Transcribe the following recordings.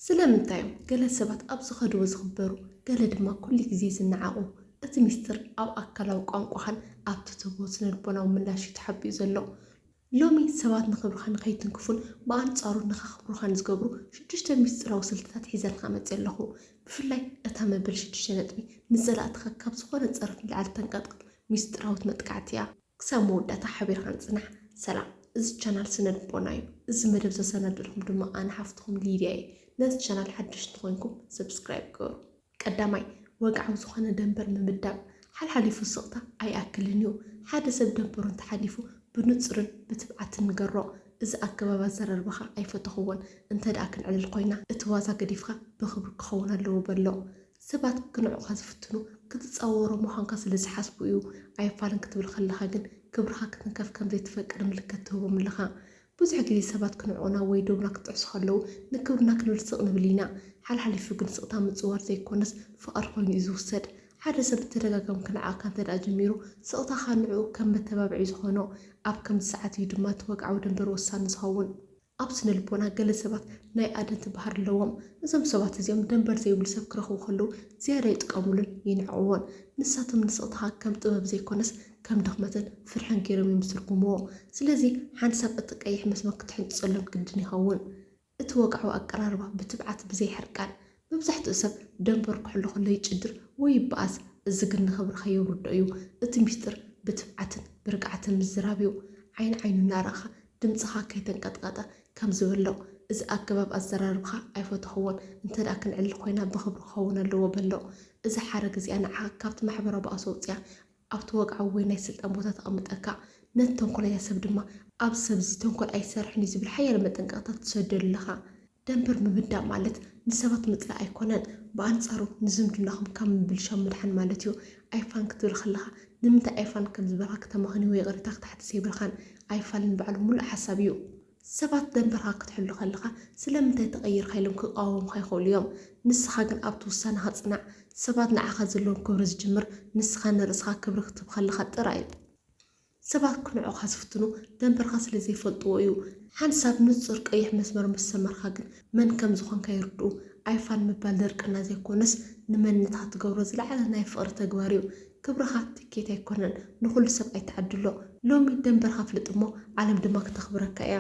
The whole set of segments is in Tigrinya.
ስለምንታይ እዮም ገለ ሰባት ኣብ ዝኸድዎ ዝኽበሩ፣ ገለ ድማ ኩሉ ግዜ ዝነዓቑ? እቲ ሚስጥር ኣብ ኣካላዊ ቋንቋኻን ኣብቲ ትህቦ ስነልቦናዊ ምላሽ እዩ ተሓቢኡ ዘሎ። ሎሚ ሰባት ንኽብርኻ ንኸይትንክፉን ብኣንጻሩ ንኸኽብሩኻን ዝገብሩ ሽዱሽተ ሚስጥራዊ ስልትታት ሒዘልካ መጺአ ኣለኹ። ብፍላይ እታ መበል ሽዱሽተ ነጥቢ ንጸላእትኻ ካብ ዝኾነ ጸርፊ ንላዕሊ ተንቀጥቅጥ ሚስጥራዊት መጥቃዕቲ እያ። ክሳብ መወዳእታ ሓቢርካ ንጽናሕ። ሰላም፣ እዚ ቻናል ስነ ልቦና እዩ። እዚ መደብ ዘሰናደልኩም ድማ ኣነ ሓፍትኹም ሊድያ እየ። ነዚ ቻናል ሓድሽ እንተኾይንኩም ሰብስክራይብ ግበሩ። ቀዳማይ፣ ወግዓዊ ዝኾነ ደንበር ምምዳብ። ሓልሓሊፉ ስቕታ ኣይኣክልን እዩ። ሓደ ሰብ ደንበሩ እንተሓሊፉ ብንጹርን ብትብዓትን ንገሮ። እዚ ኣገባብ ኣዘራርባኻ ኣይፈተኽዎን። እንተ ደኣ ክንዕልል ኮይና፣ እቲ ዋዛ ገዲፍካ ብኽብሪ ክኸውን ኣለዎ በሎ። ሰባት ክንዕቑኻ ዝፍትኑ፣ ክትጻወሮም ምዃንካ ስለ ዝሓስቡ እዩ። ኣይፋልን ክትብል ከለኻ ግን፣ ክብርኻ ክትንከፍ ከም ዘይትፈቅድ ምልክት ትህቦም ኣለኻ። ብዙሕ ግዜ ሰባት ክንዕቑና ወይ ዶብና ክጥሕሱ ከለዉ፣ ንክብርና ክንብል ስቕ ንብል ኢና። ሓልሓሊፉ ግን ስቕታ ምጽዋር ዘይኮነስ ፍቓድ ኮይኑ እዩ ዝውሰድ። ሓደ ሰብ ብተደጋጋሚ ክንዕቐካ እንተ ደኣ ጀሚሩ፣ ስቕታኻ ንዕኡ ከም መተባብዒ እዩ ዝኾኖ። ኣብ ከምዚ ሰዓት እዩ ድማ እቲ ወግዓዊ ደንበር ወሳኒ ዝኸውን። ኣብ ስነ ልቦና ገለ ሰባት ናይ ኣደንቲ ባህሪ ኣለዎም። እዞም ሰባት እዚኦም ደንበር ዘይብሉ ሰብ ክረኽቡ ከለዉ ዝያዳ ይጥቀሙሉን ይንዕቕዎን። ንሳቶም ንስቕታኻ ከም ጥበብ ዘይኮነስ ከም ድኽመትን ፍርሕን ገይሮም እዮም ዝትርጉምዎ። ስለዚ ሓንሳብ እቲ ቀይሕ መስመር ክትሕንጽጸሎም ግድን ይኸውን። እቲ ወግዓዊ ኣቀራርባ ብትብዓት ብዘይ ሕርቃን። መብዛሕትኡ ሰብ ደንበሩ ክሕሉ ከሎ ይጭድር ወይ ይበኣስ። እዚ ግን ንኽብርኻ የውርዶ እዩ። እቲ ሚስጥር ብትብዓትን ብርግዓትን ምዝራብ እዩ። ዓይኒ ዓይኑ እናረኣኻ ድምፅኻ ከይተንቀጥቀጠ ከምዚ በሎ፣ እዚ ኣገባብ ኣዘራርባኻ ኣይፈተኽዎን፣ እንተ ደኣ ክንዕልል ኮይና ብኽብሪ ክኸውን ኣለዎ በሎ። እዚ ሓረግ እዚኣ ንዓኻ ካብቲ ማሕበራዊ ባእሲ ኣውፅኣ ኣብቲ ወግዓዊ ወይ ናይ ስልጣን ቦታ ተቐምጠካ። ነቲ ተንኮለኛ ሰብ ድማ ኣብዚ ሰብ እዚ ተንኮል ኣይሰርሕን እዩ ዝብል ሓያለ መጠንቀቕታ ትሰደሉ ኣለኻ። ደንበር ምምዳብ ማለት ንሰባት ምጽላእ ኣይኮነን፣ ብኣንጻሩ ንዝምድናኹም ካብ ምብልሻው ምድሓን ማለት እዩ። ኣይፋን ክትብል ከለኻ ንምንታይ ኣይፋን ከም ዝበልካ ክተማኽኒ ወይ ይቕሬታ ክትሓትት የብልካን። ኣይፋል ንባዕሉ ምሉእ ሓሳብ እዩ። ሰባት ደንበርካ ክትሕሉ ከለኻ ስለምንታይ ተቐይርካ ኢሎም ክቃወሙኻ ይኽእሉ እዮም። ንስኻ ግን ኣብቲ ውሳነኻ ጽናዕ። ሰባት ንዓኻ ዘለዎም ክብሪ ዝጅምር ንስኻ ንርእስኻ ክብሪ ክትህብ ከለኻ ጥራይ እዩ። ሰባት ክንዕቑኻ ዝፍትኑ ደንበርካ ስለ ዘይፈልጥዎ እዩ። ሓንሳብ ንጹር ቀይሕ መስመር ምስ ሰመርካ ግን መን ከም ዝኾንካ ይርድኡ። ኣይፋል ምባል ድርቅና ዘይኮነስ ንመንነትካ ትገብሮ ዝለዓለ ናይ ፍቕሪ ተግባር እዩ። ክብርኻ ትኬት ኣይኮነን፣ ንኹሉ ሰብ ኣይትዓድሎ። ሎሚ ደንበርካ ፍለጥ እሞ ዓለም ድማ ክተኽብረካ እያ።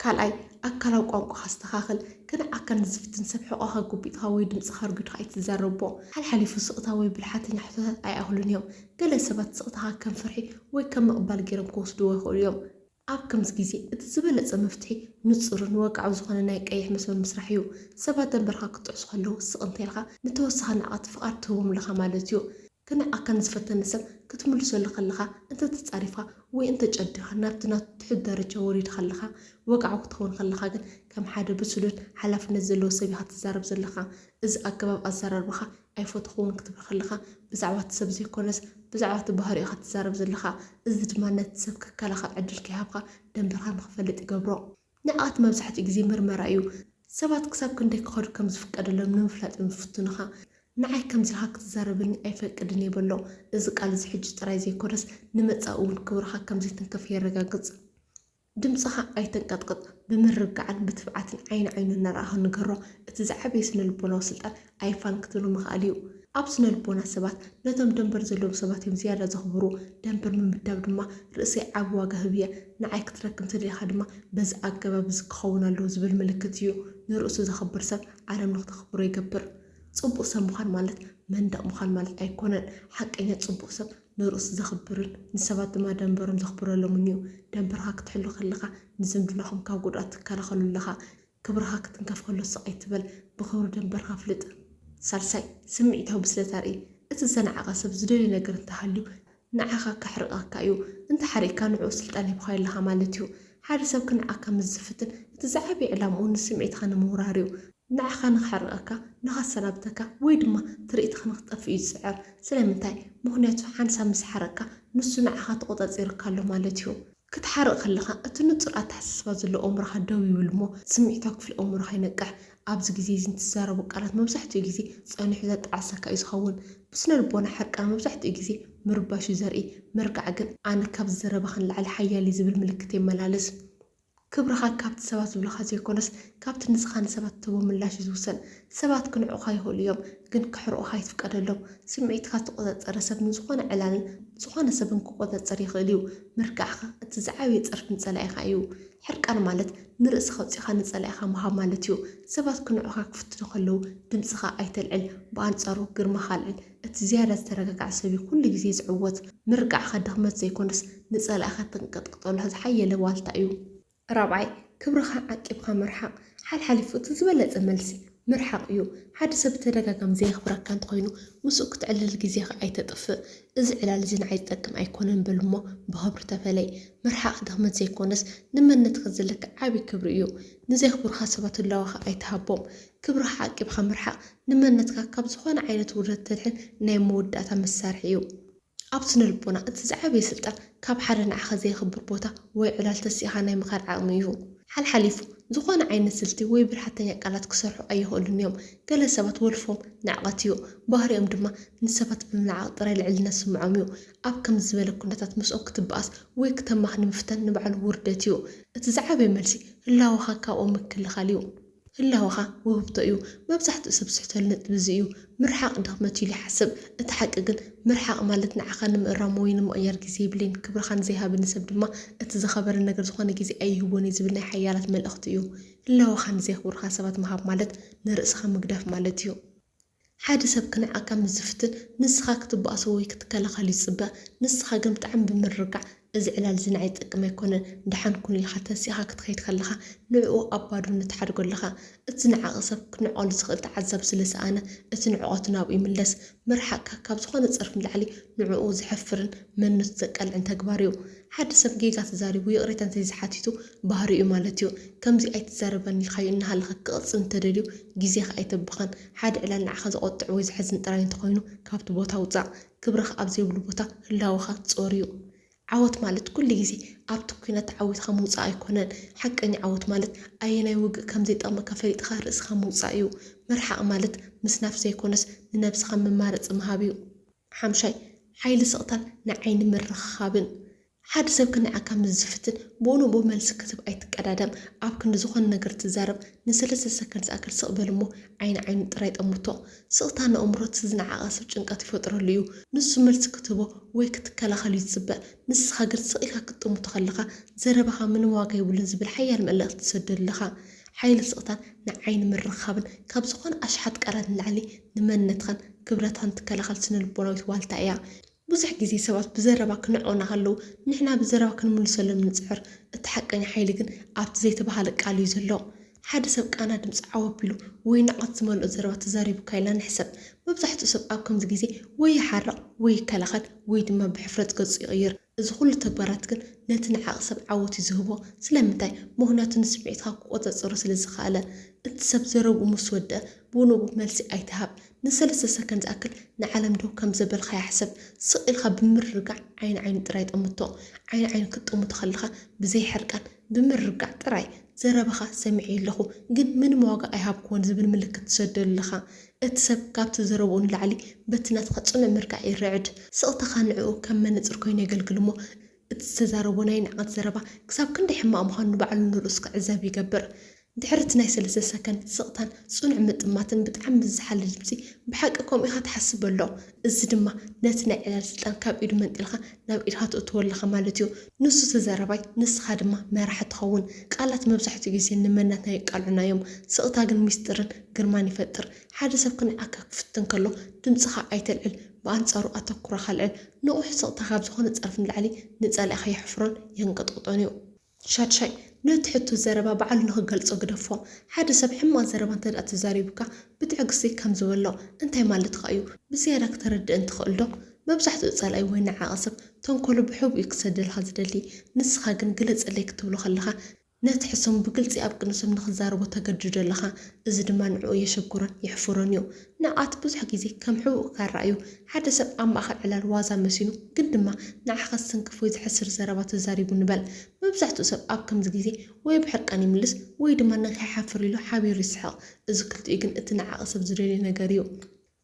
ካልኣይ፣ ኣካላዊ ቋንቋኻ ኣስተኻኽል። ክንዕቐካ ንዝፍትን ሰብ ሕቖኻ ጎቢጥካ ወይ ድምጽኻ ኣርጒድካ ኣይትዛረቦ። ሓልሓሊፉ ስቕታ ወይ ብልሓተኛ ሕቶታት ኣይኣኽሉን እዮም። ገለ ሰባት ስቕታኻ ከም ፍርሒ ወይ ከም ምቕባል ገይሮም ክወስድዎ ይኽእሉ እዮም። ኣብ ከምዚ ግዜ እቲ ዝበለጸ መፍትሒ ንጹርን ወግዓዊ ዝኾነ ናይ ቀይሕ መስመር ምስራሕ እዩ። ሰባት ደንበርካ ክጥሕሱ ከለዉ ስቕ እንተ ኢልካ ንተወሳኺ ንዕቐት ፍቓድ ትህቦም ኣለኻ ማለት እዩ። ክንዕቐካ ንዝፈተነ ሰብ ክትምልሰሉ ከለኻ እንተ ተጻሪፍካ ወይ እንተ ጨዲርካ ናብቲ ናቱ ትሑት ደረጃ ወሪድካ ኣለኻ። ወግዓዊ ክትኸውን ከለኻ ግን ከም ሓደ ብሱልን ሓላፍነት ዘለዎ ሰብ ኢኻ ትዛረብ ዘለኻ። እዚ ኣገባብ ኣዘራርባኻ ኣይፈተኽዎን ክትብል ከለኻ ብዛዕባ እቲ ሰብ ዘይኮነስ ብዛዕባ እቲ ባህሪኡ ኢኻ ትዛረብ ዘለኻ። እዚ ድማ ነቲ ሰብ ክከላኸል ዕድል ከይሃብካ ደንበርካ ንኽፈልጥ ይገብሮ። ንዕቐት መብዛሕትኡ ግዜ ምርመራ እዩ። ሰባት ክሳብ ክንደይ ክኸዱ ከም ዝፍቀደሎም ንምፍላጥ እዮም ዝፍትኑኻ። ንዓይ ከምዚ ኢልካ ክትዛረበኒ ኣይፈቅድን እየ በሎ። እዚ ቃል እዚ ሕጂ ጥራይ ዘይኮነስ ንመጻኢ እውን ክብርኻ ከም ዘይትንከፍ የረጋግጽ። ድምጽኻ ኣይተንቀጥቅጥ፣ ብምርግጋዕን ብትብዓትን ዓይኒ ዓይኑ እናረኣኻ ንገሮ። እቲ ዝዓበየ ስነ ልቦናዊ ስልጣን ኣይፋን ክትብሎ ምኽኣል እዩ። ኣብ ስነ ልቦና ሰባት ነቶም ደንበር ዘለዎም ሰባት እዮም ዝያዳ ዘኽብሩ። ደንበር ምምዳብ ድማ ርእሰይ ዓቢ ዋጋ ህብ እየ፣ ንዓይ ክትረክብ እንተደሊኻ ድማ በዚ ኣገባብ እዚ ክኸውን ኣለዎ ዝብል ምልክት እዩ። ንርእሱ ዘኽብር ሰብ ዓለም ንኽተኽብሮ ይገብር። ጽቡቕ ሰብ ምዃን ማለት መንደቕ ምዃን ማለት ኣይኮነን። ሓቀኛ ጽቡቕ ሰብ ንርእሱ ዘኽብርን ንሰባት ድማ ደንበሮም ዘኽብረሎምን እዩ። ደንበርካ ክትሕሉ ከለኻ ንዝምድናኹም ካብ ጉድኣት ትከላኸሉ ኣለኻ። ክብርኻ ክትንከፍ ከሎ ስቕ ኣይትበል፣ ብኽብሪ ደንበርካ ፍለጥ። ሳልሳይ፣ ስምዒታዊ ብስለት ኣርኢ። እቲ ዘንዓቐ ሰብ ዝደልዮ ነገር እንተሃልዩ ንዓኻ ከሕርቐካ እዩ። እንተሓሪቕካ ንዕኡ ስልጣን ሂብካዮ ኣለኻ ማለት እዩ። ሓደ ሰብ ክንዓቐካ ምስ ዝፍትን እቲ ዝዓበየ ዕላምኡ ንስምዒትኻ ንምውራር እዩ። ንዓኻ ንኽሕርቐካ፣ ንኸሰናብተካ ወይ ድማ ትርኢትኻ ንኽትጠፍእ እዩ ዝጽዕር። ስለምንታይ? ምኽንያቱ ሓንሳብ ምስ ሓረቕካ ንሱ ንዓኻ ተቖጻጺሩካ ኣሎ ማለት እዩ። ክትሓርቕ ከለኻ እቲ ንጹር ኣተሓሳስባ ዘለዎ ኣእምሮኻ ደው ይብል እሞ ስምዒታዊ ክፍሊ ኣእምሮኻ ይነቅሕ። ኣብዚ ግዜ እዚ ንትዛረቦ ቃላት መብዛሕትኡ ግዜ ጸኒሑ ዘጣዕሰካ እዩ ዝኸውን። ብስነ ልቦና ሕርቃን መብዛሕትኡ ግዜ ምርባሽ እዩ ዘርኢ። ምርጋዕ ግን ኣነ ካብ ዝዘረባኻ ንላዕሊ ሓያል እዩ ዝብል ምልክት የመላልስ። ክብርኻ ካብቲ ሰባት ዝብሉኻ ዘይኮነስ፣ ካብቲ ንስኻ ንሰባት ትህቦ ምላሽ እዩ ዝውሰን። ሰባት ክንዕቑኻ ይኽእሉ እዮም፣ ግን ከሕርቑኻ ኣይትፍቀደሎም። ስምዒትካ ዝተቖጻጸረ ሰብ ንዝኾነ ዕላልን ዝኾነ ሰብን ክቆጻጸር ይኽእል እዩ። ምርቃዕኻ እቲ ዝዓበየ ጸርፊ ንጸላኢኻ እዩ። ሕርቃን ማለት ንርእስኻ ኣውጺእኻ ንጸላኢኻ ምሃብ ማለት እዩ። ሰባት ክንዕቑኻ ክፍትኑ ከለዉ ድምጽኻ ኣይተልዕል፣ ብኣንጻሩ ግርማኻ ኣልዕል። እቲ ዝያዳ ዝተረጋግዐ ሰብ እዩ ኩሉ ግዜ ዝዕወት። ምርቃዕኻ ድኽመት ዘይኮነስ፣ ንጸላኢኻ ተንቀጥቅጠሉ ዝሓየለ ዋልታ እዩ። ራብዓይ፣ ክብርኻ ዓቂብካ ምርሓቕ። ሓልሓሊፉ እቲ ዝበለጸ መልሲ ምርሓቕ እዩ። ሓደ ሰብ ብተደጋጋሚ ዘየኽብረካ እንተኾይኑ፣ ምስኡ ክትዕልል ግዜኻ ኣይተጥፍእ። እዚ ዕላል እዚ ንዓይ ዝጠቅም ኣይኮነን በል እሞ ብኽብሪ ተፈለይ። ምርሓቕ ድኽመት ዘይኮነስ፣ ንመንነትካ ዘለካ ዓቢ ክብሪ እዩ። ንዘየኽብሩኻ ሰባት ህላወኻ ኣይትሃቦም። ክብርኻ ዓቂብካ ምርሓቕ፣ ንመንነትካ ካብ ዝኾነ ዓይነት ውርደት ተድሕን ናይ መወዳእታ መሳርሒ እዩ። ኣብ ስነ ልቦና እቲ ዝዓበየ ስልጣን ካብ ሓደ ንዓኻ ዘየኽብር ቦታ ወይ ዕላል ተሲእኻ ናይ ምኻድ ዓቕሚ እዩ። ሓልሓሊፉ፣ ዝኾነ ዓይነት ስልቲ ወይ ብልሓተኛ ቃላት ክሰርሑ ኣይኽእሉን እዮም። ገለ ሰባት ወልፎም ንዕቐት እዩ። ባህሪኦም ድማ ንሰባት ብምንዓቕ ጥራይ ልዕልነት ዝስምዖም እዩ። ኣብ ከምዚ ዝበለ ኩነታት ምስኦም ክትበኣስ ወይ ክተማኽ ንምፍታን ንባዕሉ ውርደት እዩ። እቲ ዝዓበየ መልሲ ህላወኻ ካብኦም ምክልኻል እዩ። ህላወኻ ውህብቶ እዩ። መብዛሕትኡ ሰብ ዝሕተሉ ነጥቢ እዚ እዩ። ምርሓቕ ድኽመት ኢሉ ይሓስብ። እቲ ሓቂ ግን ምርሓቕ ማለት ንዓኻ ንምእራም ወይ ንምቕያር ግዜ የብለይን፣ ክብርኻ ንዘይሃበኒ ሰብ ድማ እቲ ዝኸበረ ነገር ዝኾነ ግዜ ኣይህቦን እዩ ዝብል ናይ ሓያላት መልእኽቲ እዩ። ህላወኻ ንዘየኽብሩኻ ሰባት ምሃብ ማለት ንርእስኻ ምግዳፍ ማለት እዩ። ሓደ ሰብ ክንዕቐካ ምስ ዝፍትን ንስኻ ክትበኣሶ ወይ ክትከላኸል ይጽበ። ንስኻ ግን ብጣዕሚ ብምርግጋዕ፣ "እዚ ዕላል እዚ ንዓይ ዝጠቅም ኣይኮነን፣ ደሓን ኩን" ኢልካ ተሲእኻ ክትኸይድ ከለኻ፣ ንዕኡ ኣብ ባዶነት ትሓድጎ ኣለኻ። እቲ ዝነዓቐ ሰብ ክንዕቐሉ ዝኽእል ተዓዛቢ ስለ ዝሰኣነ፣ እቲ ንዕቐቱ ናብኡ ይምለስ። ምርሓቕካ ካብ ዝኾነ ጸርፊ ንላዕሊ ንዕኡ ዘሕፍርን መንነቱ ዘቃልዕን ተግባር እዩ። ሓደ ሰብ ጌጋ ተዛሪቡ ይቕሬታ እንተዘይሓቲቱ ባህሪኡ ማለት እዩ። ከምዚ ኣይትዛረበኒ ኢልካዮ እናሃለኸ ክቕጽል እንተደልዩ ግዜኻ ኣይተብኽን። ሓደ ዕላል ንዓኻ ዘቖጥዕ ወይ ዘሕዝን ጥራይ እንተኾይኑ ካብቲ ቦታ ውጻእ። ክብርኻ ኣብ ዘይብሉ ቦታ ህላወኻ ጾር እዩ። ዓወት ማለት ኩሉ ግዜ ኣብቲ ኲናት ተዓዊትካ ምውጻእ ኣይኮነን። ሓቀኛ ዓወት ማለት ኣየናይ ውግእ ከም ዘይጠቕመካ ፈሊጥካ ርእስኻ ምውጻእ እዩ። ምርሓቕ ማለት ምስናፍ ዘይኮነስ ንነብስኻ መማረጺ ምሃብ እዩ። ሓምሻይ፣ ሓይሊ ስቕታን ንዓይኒ ምርኽኻብን። ሓደ ሰብ ክንዕቐካ ምስ ዝፍትን ብኡ ንብኡ መልሲ ክትህብ ኣይትቀዳደም። ኣብ ክንዲ ዝኾነ ነገር ትዛረብ ንሰለስተ ሰከንድ ዝኣክል ስቕ በል እሞ ዓይኒ ዓይኑ ጥራይ ጠምቶ። ስቕታ ንኣእምሮ እቲ ዝነዓቐ ሰብ ጭንቀት ይፈጥረሉ እዩ። ንሱ መልሲ ክትህቦ ወይ ክትከላኸል እዩ ዝጽበ። ንስኻ ግን ስቕ ኢልካ ክትጥምቶ ከለኻ ዘረባኻ ምንም ዋጋ የብሉን ዝብል ሓያል መልእኽቲ ትሰደሉ ኣለኻ። ሓይሊ ስቕታን ንዓይኒ ምርኽኻብን ካብ ዝኾነ ኣሽሓት ቃላት ንላዕሊ ንመንነትኻን ክብረትካን ትከላኸል ስነ ልቦናዊት ዋልታ እያ። ብዙሕ ግዜ ሰባት ብዘረባ ክንዕቑና ከለዉ ንሕና ብዘረባ ክንምልሰሎም ንጽዕር። እቲ ሓቀኛ ሓይሊ ግን ኣብቲ ዘይተባህለ ቃል እዩ ዘሎ። ሓደ ሰብ ቃና ድምጺ ዓው ኣቢሉ ወይ ንዕቐት ዝመልኦ ዘረባ ተዛሪቡካ ኢልና ንሕሰብ። መብዛሕትኡ ሰብ ኣብ ከምዚ ግዜ ወይ ይሓርቕ ወይ ይከላኸል ወይ ድማ ብሕፍረት ገጹ ይቕይር። እዚ ኩሉ ተግባራት ግን ነቲ ነዓቒ ሰብ ዓወት እዩ ዝህቦ። ስለምንታይ? ምኽንያቱ ንስምዒትካ ክቆጻጸሮ ስለ ዝኸኣለ። እቲ ሰብ ዘረብኡ ምስ ወድአ ብኡ ንብኡ መልሲ ኣይትሃብ። ንሰለስተ ሰከንድ ዝኣክል ንዓለም ደው ከም ዘበልካያ ሕሰብ። ስቕ ኢልካ ብምርግጋዕ ዓይኒ ዓይኑ ጥራይ ጠምቶ። ዓይኒ ዓይኑ ክትጥምቶ ከለኻ ብዘይ ሕርቃን ብምርግጋዕ ጥራይ፣ "ዘረባኻ ሰሚዐዮ ኣለኹ፣ ግን ምንም ዋጋ ኣይሃብክዎን" ዝብል ምልክት ትሰደሉ ኣለኻ። እቲ ሰብ ካብቲ ዘረብኡ ንላዕሊ በቲ ናትካ ጽኑዕ ምርጋዕ ይርዕድ። ስቕታኻ ንዕኡ ከም መነጽር ኮይኑ የገልግል እሞ፣ እቲ ዝተዛረቦ ናይ ንዕቐት ዘረባ ክሳብ ክንደይ ሕማቕ ምዃኑ ንባዕሉ ንርእሱ ክዕዘብ ይገብር። ድሕሪ እቲ ናይ ሰለስተ ሰከንድ ስቕታን ጽኑዕ ምጥማትን ብጣዕሚ ብዝሓለ ድምጺ፣ "ብሓቂ ከምኡ ኢኻ ትሓስብ?" ኣሎ። እዚ ድማ ነቲ ናይ ዕላል ስልጣን ካብ ኢዱ መንጢልካ ናብ ኢድካ ትእትዎ ኣለኻ ማለት እዩ። ንሱ ተዛራባይ፣ ንስኻ ድማ መራሒ ትኸውን። ቃላት መብዛሕትኡ ግዜ ንመንነትና የቃልዑና እዮም። ስቕታ ግን ሚስጥርን ግርማን ይፈጥር። ሓደ ሰብ ክንዕቐካ ክፍትን ከሎ ድምጽኻ ኣይተልዕል፣ ብኣንጻሩ ኣተኩሮኻ ኣልዕል። ንቑሕ ስቕታ ካብ ዝኾነ ጸርፊ ንላዕሊ ንጸላኢኻ የሕፍሮን የንቀጥቅጦን እዩ። ሻድሻይ፣ ነቲ ሕቶ ዘረባ ባዕሉ ንኽገልጾ ግደፎ። ሓደ ሰብ ሕማቕ ዘረባ እንተ ደኣ ተዛሪቡካ፣ ብትዕግስቲ ከምዚ በሎ፣ "እንታይ ማለትካ እዩ? ብዝያዳ ክተረድእን ትኽእል ዶ?" መብዛሕትኡ ጸላኢ ወይ ነዓቒ ሰብ ተንኮሉ ብሕቡእ እዩ ክሰደልካ ዝደሊ። ንስኻ ግን ግለጸለይ ክትብሎ ከለኻ፣ ነቲ ሕሰሙ ብግልጺ ኣብ ቅድሚ ሰብ ንኽዛረቦ ተገድዶ ኣለኻ። እዚ ድማ ንዕኡ የሸግሮን የሕፍሮን እዩ። ንዕቐት ብዙሕ ግዜ ከም ሕቡእ ክረኣ እዩ። ሓደ ሰብ ኣብ ማእከል ዕላል ዋዛ መሲሉ፣ ግን ድማ ንዓኻ ዝትንክፍ ወይ ዘሕስር ዘረባ ተዛሪቡ ንበል። መብዛሕትኡ ሰብ ኣብ ከምዚ ግዜ ወይ ብሕርቃን ይምልስ ወይ ድማ ንኸይሓፍር ኢሉ ሓቢሩ ይስሕቕ። እዚ ክልቲኡ ግን እቲ ነዓቒ ሰብ ዝደልዮ ነገር እዩ።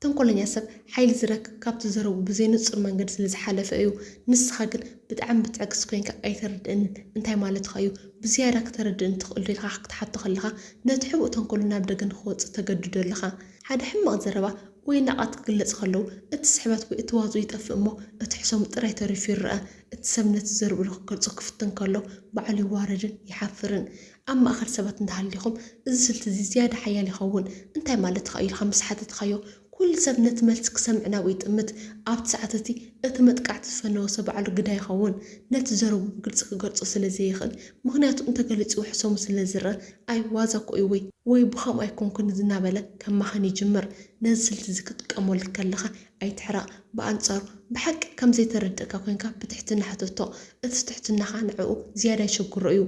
ተንኮለኛ ሰብ ሓይሊ ዝረክብ ካብቲ ዘረቡ ብዘይንጹር መንገዲ ስለ ዝሓለፈ እዩ። ንስኻ ግን ብጣዕሚ ብትዕግስቲ ኮይንካ ኣይተረድእንን። እንታይ ማለትኻ እዩ? ብዝያዳ ክተረድእኒ ትኽእል ዶ ኢልካ ክትሓቶ ከለኻ፣ ነቲ ሕቡእ ተንኮሉ ናብ ደገ ንኽወጽእ ተገድዶ ኣለኻ። ሓደ ሕማቕ ዘረባ ወይ ናቕፋት ክግለጽ ከለዉ፣ እቲ ስሕበት ወይ እቲ ዋዝኡ ይጠፍእ እሞ፣ እቲ ሕሰሙ ጥራይ ተሪፉ ይረኣ። እቲ ሰብ ነቲ ዘረብኡ ክገልጾ ክፍትን ከሎ፣ ባዕሉ ይዋረድን ይሓፍርን። ኣብ ማእከል ሰባት እንተሃሊኹም፣ እዚ ስልቲ እዚ ዝያዳ ሓያል ይኸውን። እንታይ ማለትኻ እዩ ኢልካ ምስ ሓተትካዮ፣ ኩሉ ሰብ ነቲ መልሲ ክሰምዕ ናብኡ ይጥምት። ኣብቲ ሰዓት እቲ፣ እቲ መጥቃዕቲ ዝፈነወ ሰብ ባዕሉ ግዳይ ይኸውን። ነቲ ዘረቡ ብግልጺ ክገልጾ ስለ ዘይኽእል፣ ምኽንያቱ እንተገሊጹ ሕሰሙ ስለ ዝረአ፣ ኣይ ዋዛ እኮ እዩ ወይ፣ ወይ ብኸምኡ ኣይኮንኩን እናበለ ከማኽን ይጅምር። ነዚ ስልቲ እዚ ክትጥቀመሉ ከለኻ ኣይትሕረቕ። ብኣንጻሩ፣ ብሓቂ ከም ዘይተረድእካ ኮይንካ ብትሕትና ሕተቶ። እቲ ትሕትናኻ ንዕኡ ዝያዳ ይሸግሮ እዩ።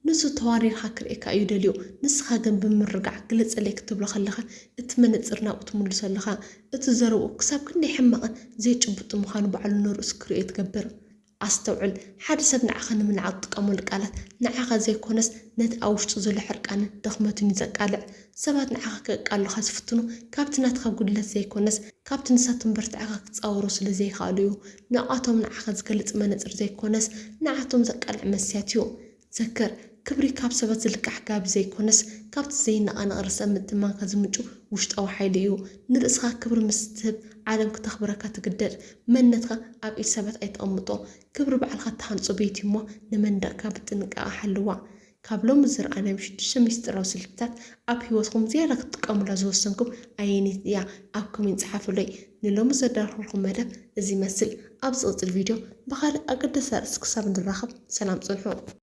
ንሱ ተዋሪርካ ክርእየካ እዩ ደልዩ። ንስኻ ግን ብምርግጋዕ ግለጸለይ ክትብሎ ከለኻ፣ እቲ መነጽር ናብኡ ትምልሶ ኣለኻ። እቲ ዘረብኡ ክሳብ ክንደይ ሕማቕን ዘይጭቡጥን ምዃኑ ባዕሉ ንርእሱ ክርእዮ ትገብር። ኣስተውዕል፣ ሓደ ሰብ ንዓኻ ንምንዓቕ ዝጥቀመሉ ቃላት ንዓኻ ዘይኮነስ ነቲ ኣብ ውሽጡ ዘሎ ሕርቃንን ድኽመትን እዩ ዘቃልዕ። ሰባት ንዓኻ ከቃልሉኻ ዝፍትኑ ካብቲ ናትካ ጉድለት ዘይኮነስ ካብቲ ንሳቶም በርቲዕካ ክትጻወሮ ስለ ዘይከኣሉ እዩ። ንዕኣቶም ንዓኻ ዝገልጽ መነጽር ዘይኮነስ ንዓቶም ዘቃልዕ መስትያት እዩ። ዘክር፣ ክብሪ ካብ ሰባት ዝልቃሕ ጋቢ ዘይኮነስ፣ ካብቲ ዘይነቓነቕ ርእሰ ምትእምማንካ ዝምንጩ ውሽጣዊ ሓይሊ እዩ። ንርእስኻ ክብሪ ምስ ትህብ፣ ዓለም ክተኽብረካ ትግደድ። መንነትካ ኣብ ኢድ ሰባት ኣይተቐምጦ። ክብሪ ባዕልኻ እትሃንጾ ቤት እዩ እሞ፣ ንመንደቕካ ብጥንቃቐ ሓልዋ። ካብ ሎሚ ዝረኣናዮም ሽዱሽተ ሚስጥራዊ ስልትታት ኣብ ህይወትኩም ዝያዳ ክትጥቀሙላ ዝወሰንኩም ኣየነይቲ እያ? ኣብ ኮሜንት ጸሓፉለይ። ንሎሚ ዘዳለኹልኩም መደብ እዚ ይመስል። ኣብ ዝቕጽል ቪድዮ ብኻልእ ኣገዳሲ ኣርእስቲ ክሳብ ንራኸብ፣ ሰላም ጽንሑ።